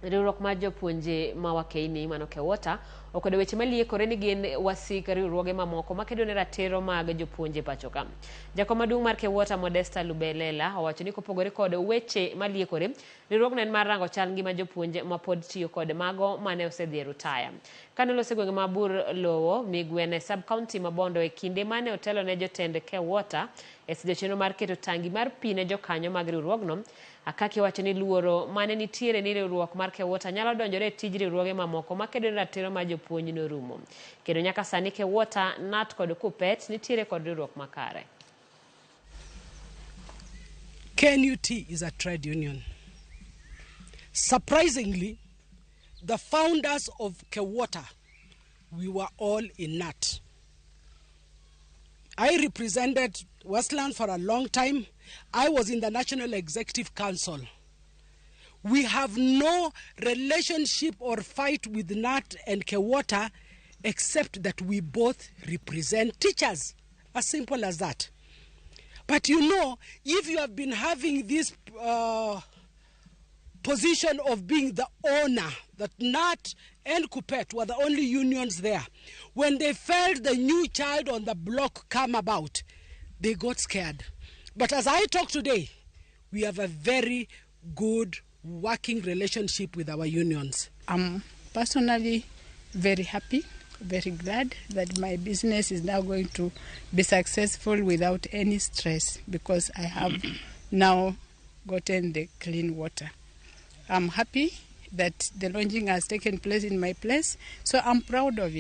Riwruok mar jopuonje ma Wakeini mano KEWOTA okwedo weche maliekore ni gin wasik riwruoge mamoko makedo ne ratiro mag jopuonje pacho ka. Jakom maduong' mar KEWOTA Modesta Lubelela owacho ni kopogore kod weche maliekore, riwruogno en mar rango chal ngima jopuonje mapod tiyo kod mago mane osedhi e rutaya. Kane oloso e gwenge ma Bur Lowo, Migwena e sub county ma Bondo e kinde mane otelo ne jotend KEWOTA e sidho chenro mar keto tangi mar pi ne jokanyo mag riwruogno, Akaki wacho ni luoro mane nitiere ni riwruok mar KEWOTA nyalo donjore e tij riwruoge mamoko makedo ne ratiro mar jopuonj norumo. Kendo nyaka sani KEWOTA, KNUT kod KUPPET nitiere kod riwruok makare. KNUT is a trade union. Surprisingly, the founders of KEWOTA, we were all in KNUT. I represented Westland for a long time. I was in the National Executive Council. We have no relationship or fight with KNUT and KEWOTA except that we both represent teachers. As simple as that. But you know, if you have been having this position of being the owner, that KNUT and KUPPET were the only unions there, when they felt the new child on the block come about, they got scared. But as I talk today, we have a very good working relationship with our unions. I'm personally very happy, very glad that my business is now going to be successful without any stress because I have now gotten the clean water. I'm happy that the launching has taken place in my place, so I'm proud of it.